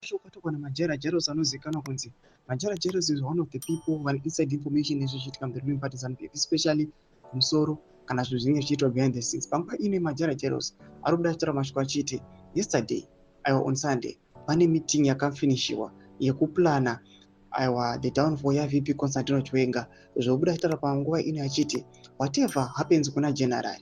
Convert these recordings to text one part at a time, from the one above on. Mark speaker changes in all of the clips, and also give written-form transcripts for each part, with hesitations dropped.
Speaker 1: Mashoko atorwa naMajara Jairos anozivikanwa kunzi Majara Jairos is one of the people vane inside information nezvichiitika muThe Party ZANU-PF, especially kumusoro kana zvinhu zvinenge zvichiitwa behind the scenes. Panguva ino Majara Jairos ari kuda achitaura mashoko achiti yesterday, aiwa, on Sunday pane meeting yakafinishiwa yekuplana, aiwa, the downfall yaVP Constantino Chiwenga. Zvobuda achitaura panguva ino achiti whatever happens kuna general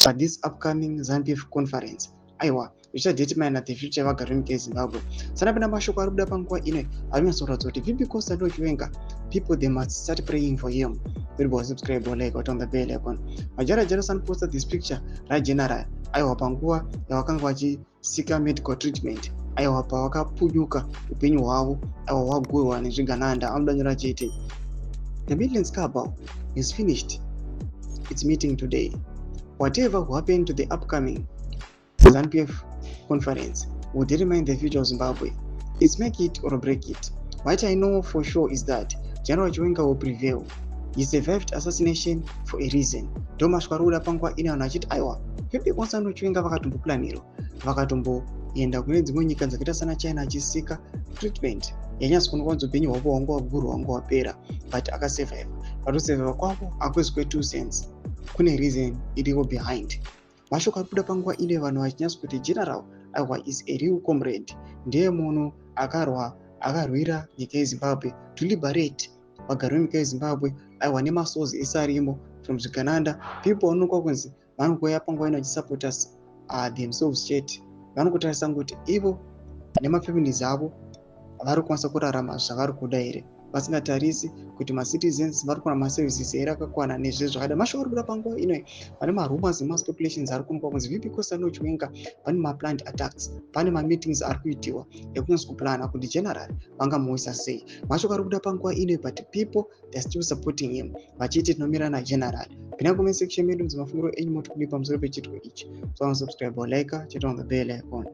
Speaker 1: but this upcoming ZANU-PF conference, aiwa, zvichadetermina the future yevagari venyika yeZimbabwe. Sanapinda mashoko ari kuda panguva ino ari kunyatsokuratidza kuti VP Constantino Chiwenga, people, they must start praying for him. Very subscribe or like or on the bell icon. Majara Jairos anoposta this picture rageneral, aiwa, panguva yavakanga vachiseeka medical treatment, aiwa, pavakapunyuka upenyu hwavo, aiwa, hwagurwa nezvigananda. Anodanyora achiti the Midlands Cabal is finished its meeting today. Whatever will happen to the upcoming ZANU-PF conference will determine the future of Zimbabwe. It's make it or break it. What I know for sure is that General Chiwenga will prevail. He survived assassination for a reason. Ndo mashoko ari kuda panguva ino, vanhu vachiti aiwa, VP Constantino Chiwenga vakatomboplanirwa, vakatomboenda kune dzimwe nyika dzakaita sana China achiseeka treatment yanyatso kuonekwa kunzi upenyu hwavo hwanga hwagurwa, hwanga hwapera, but akasurvive. But kusurvive kwavo hakuzi kwe2 cents, kune reason iripo behind. Mashoko ari kubuda panguva ino, vanhu vachinyatso kuti general, aiwa, is a real comrade, ndiye munhu akarwa, akarwira nyika yeZimbabwe to liberate vagari venyika yeZimbabwe, aiwa, nemasouls ese arimo from zvigananda. People vanoonekwa kunzi vanongouya panguva ino vachisupporta themselves chete, vanongotarisa kuti ivo nemafamilies avo vari kukwanisa kurarama zvavari kuda here, vasingatarisi kuti macitizens vari kuwana maservices here akakwana nezvizvo zvakadai. Mashoko ari kuda panguva ino, pane marumors nemaspeculations ari kuonekwa kunzi VP Constantino Chiwenga pane maplanned attacks, pane mameetings ari kuitiwa ekunyatso kuplana kuti general vangamuisa sei. Mashoko ari kuda panguva ino, but people, they are still supporting him, vachiti tinomira nageneral. Pinda comment section medu, mafungiro enyu moti kudii pamusoro pechiitiko ichi? So subscribe or like, chete on the bell icon.